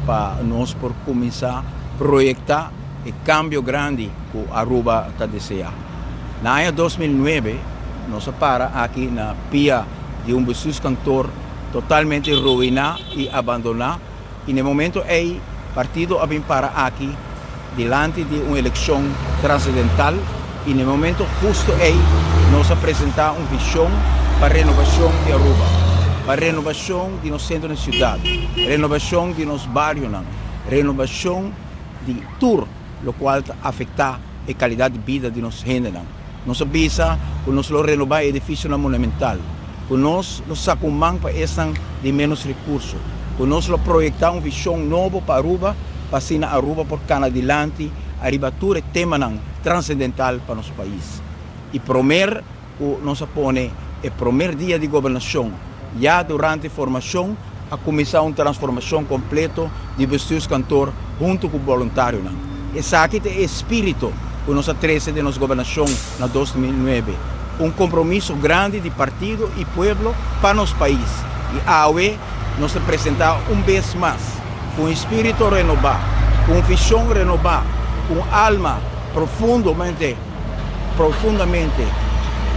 Pa nos por cuminsa proyecta e cambio grandi cu Aruba ta desea. Na aña 2009, nos a para aki na pia di un bestuurskantoor totalmente ruina y abandona y na e momento ey partido a bin para aki dilanti di un eleccion trascendental y na e momento husto ey nos a presenta un vision pa renobacion di Aruba, pa renobacion di nos centro di ciudad, renobacion di nos barionan, renobacion di tur locual ta afecta e calidad di bida di nos hendenan. Nos a bisa cu nos lo renoba e edificionan monumental, cu nos lo saca un man pa esnan di menos recurso, cu nos lo proyecta un vision nobo pa Aruba, pa asina Aruba por cana dilanti ariba tur e temanan trascendental pa nos pais. Y promer cu nos a pone e promer dia di gobernacion, ya durante formacion a cuminsa un transformacion completo di bestuurskantoor hunto cu boluntarionan. Esaki ta e espirito cu nos a trece den nos gobernacion na 2009. Un compromiso grandi di partido y pueblo pa nos pais. Y awe nos ta presenta un bes mas cu un espirito renoba, cu un vision renoba, cu un alma profundamente, profundamente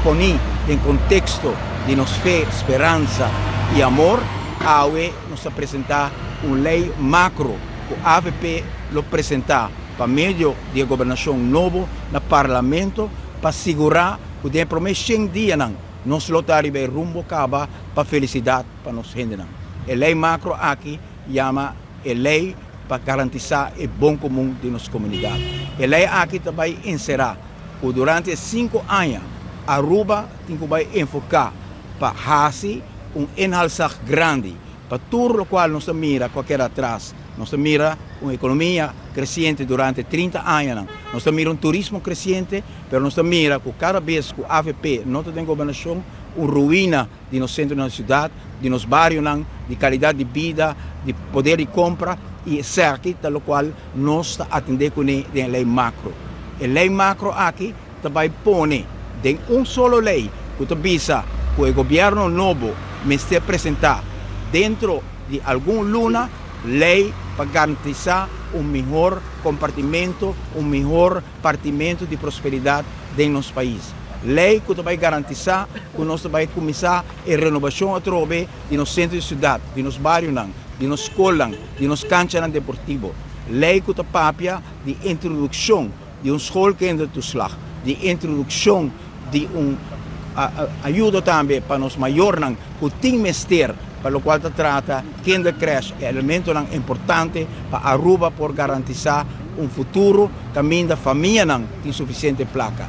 poni den contexto di nos fe, speransa y amor, awe nos ta presenta un ley macro cu AVP lo presenta pa medio di e gobernacion nobo na Parlamento pa sigura cu den e prome 100 dianan nos lo ta riba e rumbo caba pa felicidad pa nos hendenan. E ley macro aki yama e ley pa garantisa e bon comun di nos comunidad. E ley aki ta bay encera cu durante e 5 aña Aruba tin cu bay enfoca pa haci un inhaalslag grandi pa tur locual nos ta mira cu a keda atras. Nos ta mira un economia creciente durante 30 añanan. Nos ta mira un turismo creciente, pero nos ta mira cu cada bes cu AVP no ta den gobernacion, un ruina di nos centro di ciudad, di nos barionan, di calidad di bida, di poder di compra, y esaki ta locual nos ta atende cu ne den ley macro. E ley macro aki ta bay pone den un solo ley cu ta bisa cu e gobierno nobo mester presenta dentro di algun luna ley pa garantisa un mihor compartimento, un mihor partimento di prosperidad den nos pais. Ley cu ta bay garantisa cu nos ta bay cuminsa e renobacion atrobe di nos centro di ciudad, di nos barionan, di nos scolnan, di nos canchanan deportivo. Ley cu ta papia di introduccion di un schoolkindertoeslag, di introduccion di un ayuda tambe pa nos mayornan cu tin mester, pa locual ta trata kindercrèche, elementonan importante pa Aruba por garantisa un futuro caminda famianan tin suficiente placa.